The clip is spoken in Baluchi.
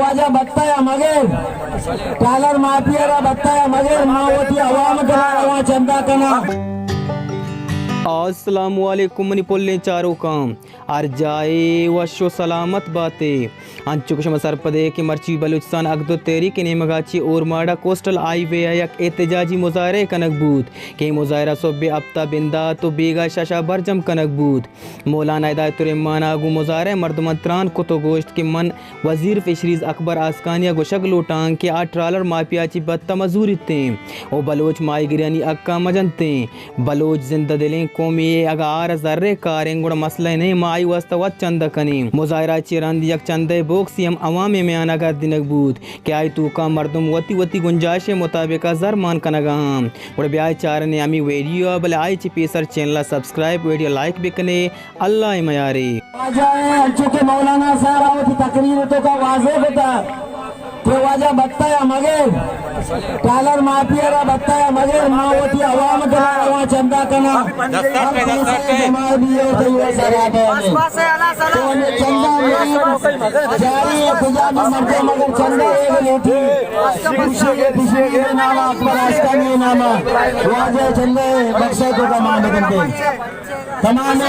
واجہ بتہ ءَ مگر، ٹرالر مافیا را بتہ ءَ مگر، ما وتی عوام ءِ کرا رواں چندہ کناں۔ السلام علیکم منی پلیں چاروکاں، ہر جاہ ءَ وش و سلامت بات ئے۔ انچو کہ شما سرپد ئے کہ مرچی بلوچستان حق دو تحریک ءِ نیمگ ءَ چہ اورماڑہ کوسٹل ہائی وے ءَ یک احتجاجی مظاہرہ کنگ بوت کہ اے مظاہرہ صبح ءَ ہپت ءَ بندات و بیگاہ شش ءَ برجم کنگ بوت۔ مولانا ہدایت الرحمان ءَ گوں مظاہرہ ءِ مردماں تران کت و گوشت کہ من وزیر فشریز اکبر آسکانی ءَ گوشگ لوٹاں کہ آ ٹرالر مافیا چہ بدتم ءَ زوریتیں و بلوچ ماہیگرانی حقاں مجنتیں۔ بلوچ زندہ دلیں قومے، اگاں آ را زر ءِ کاریں گڑا مسئلہ نئیں، ما آئی واستہ وت چندہ کنیں۔ مظاہرہ ءَ چہ رند یک چندہ ءِ بوکسے ہم عوام ءِ میان ءَ گردینگ بوت کہ آئی توکا مردم وتی وتی گنجائش ءِ مطابق ءَ زر مان کنگ ءَ آں۔ گڑا بیائے چارنے ہمے ویڈیو ءَ، بلے آئی چہ پیسر چینل ءَ سبسکرائب، ویڈیو لائک بکنے۔ اللہ ءِ میارے۔ واجہ ءَ انچو کہ مولانا صاحب ءَ وتی تقریر ءِ توکا واضح کتا کہ واجہ بتہ ءَ مگر، ٹرالر مافیا را بتہ ءَ مگر، ما وتی عوام ءِ کرا رواں چندہ کناں۔ ہر کوسے جمع بی ءُ تئی سرا بے۔ تو ہمے چندہ مگر جاری ءَ، کجا بھی مردم مگر چندہ ایگ لوٹی، خوشی ءِ خوشی ءِ نام ءَ، اکبر آسکانی ءِ نام ءَ واجہ چندہ ءِ بکس ءِ توکا مان بکنتے۔ تمام